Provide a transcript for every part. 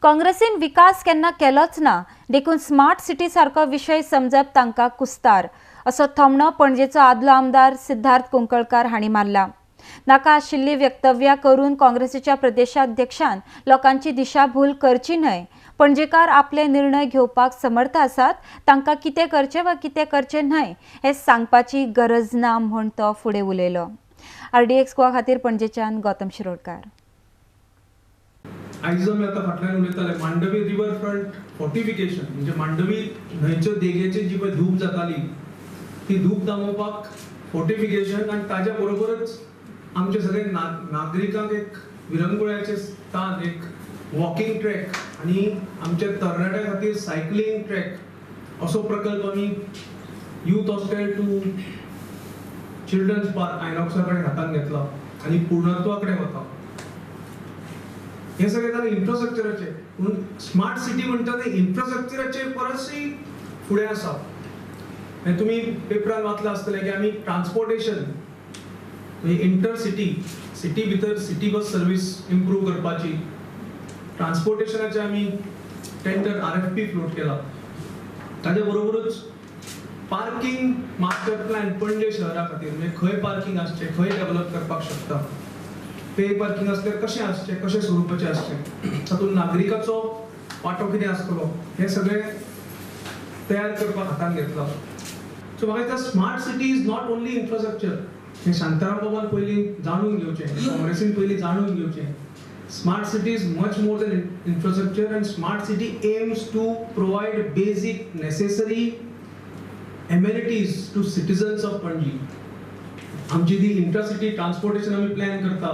काँग्रेसीन विकास केन्ना केलोच ना, देखून स्मार्ट सिटी सारको विशय समजप तांकां कुस्तार असो थोमणो पणजेचो आदलो आमदार सिद्धार्थ कुंकळकार हांणी मारला। नाका आशिल्ली वक्तव्यां करून काँग्रेसीच्या प्रदेशाध्यक्षान लोकांची दिशाभूल करची न्हय। पणजेकार आपले निर्णय घेवपाक समर्थ आसात, तांकां कितें करचें वा कितें करचें न्हय हें सांगपाची गरज ना म्हूण तो फुडें उलयलो। आरडीएक्स गोवा खातीर पणजेच्यान गौतम शिरोडकार। आयज आमी आतां फाटल्यान उलयताले मांडवी रिवर फ्रंट फोर्टिफिकेशन, म्हणजे मांडवी न्हंयच्या देगेची जी पळय धूप जाताली ती धूप दामोवपाक फोर्टिफिकेशन आनी ताज्या बरोबरच आमचे सगळे नागरिकांक एक विरंगुळ्याचें स्थान, एक वॉकिंग ट्रॅक आनी आमच्या तरणाट्या खातीर सायकलिंग ट्रॅक असो प्रकल्प आमी youth hostel to children's park आयनॉक्सा कडेन हातान घेतला आनी पूर्णत्वा कडेन वता। हे सगळें जालें इन्फ्रास्ट्रक्चराचें, पूण स्मार्ट सिटी म्हणटा तें इन्फ्रास्ट्रक्चराचे परसूय फुडें आसा। आनी तुमी पेपरान वाचलां आसतलें की आमी ट्रान्सपोर्टेशन म्हणजे इंटर सिटी, सिटी भितर सिटी बस सर्वीस इम्प्रूव करपाची, ट्रान्सपोर्टेशनाचे आमी टेंडर RFP फ्लोट केला। ताजे बरोबरूच पार्किंग मास्टर प्लॅन पणजे शहरा खातीर, म्हणजे खंय पार्किंग आसचें, खंय डेव्हलप करपाक शकता, पे पार्किंग आसल्यार कशें आसचें, कशें स्वरुपाचें आसचें, तातूंत नागरिकाचो वांटो कितें आसतलो, हें सगळें तयार करपाक हातान घेतलां। सो म्हाका दिसता smart city is not only infrastructure, हें शांताराम बाबान पयलीं जाणून घेवचें, काँग्रेसीन पयलीं जाणून घेवचें। Smart city is much more than infrastructure and smart city aims to provide basic necessary amenities to citizens of Panaji. आमची ती इंटरसिटी ट्रान्सपोर्टेशन आमी प्लॅन करता,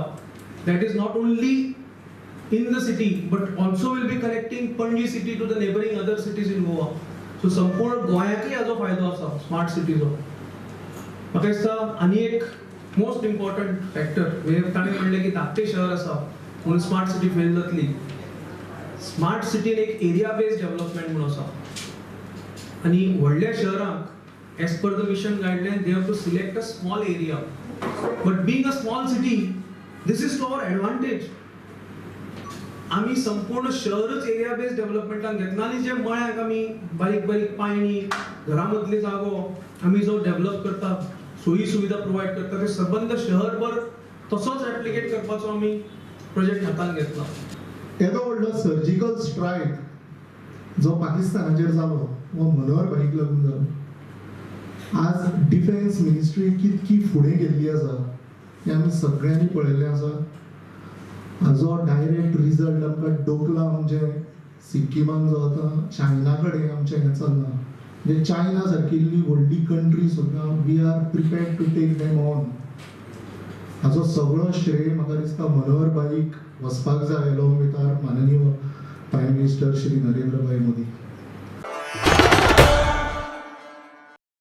that is not only in the city but also will be connecting Panaji city to the neighbouring other cities in Goa. So संपूर्ण गोंयाकय हाजो फायदो आसा smart सिटीचो। म्हाका दिसता आनी एक मोस्ट इम्पॉर्टंट फॅक्टर म्हणजे ताणें म्हणलें की धाकटें शहर आसा म्हणून स्मार्ट सिटी फेल जातली। स्मार्ट सिटीन एक एरिया बेस्ड डेव्हलपमेंट म्हणून आसा आनी व्हडल्या शहरांक as per the mission guideline they have to select a small area, but being a small city this is to our advantage. आमी संपूर्ण शहरच एरिया बेस्ड डेव्हलपमेंटान घेतला आनी जे मळ्याक आमी बारीक बारीक पायणी, घरा मदली जागो आमी जो डेव्हलप करता, सोयी सुविधा प्रोवायड करता, ते सबंद शहरभर तसोच रेप्लिकेट करपाचो आमी प्रोजेक्ट हातान घेतला। येदो व्हडलो सर्जिकल स्ट्रायक जो पाकिस्तानाचेर जालो हो मनोहर भाईक लागून जालो। आज डिफेन्स मिनिस्ट्री कितकी फुडें गेल्ली आसा हें आमी सगळ्यांनी पळयल्लें आसा। हाजो डायरेक्ट रिजल्ट आमकां डोकला म्हणजे सिक्किमान जो आतां चायना कडेन आमचें हें चल्लां, म्हणजे चायना सारकिल्ली व्हडली कंट्री सुद्दां we are prepared to take them on. हाजो सगळो श्रेय म्हाका दिसता मनोहर भाईक वचपाक जाय along with our माननीय प्रायम मिनिस्टर श्री नरेंद्र भाई मोदी।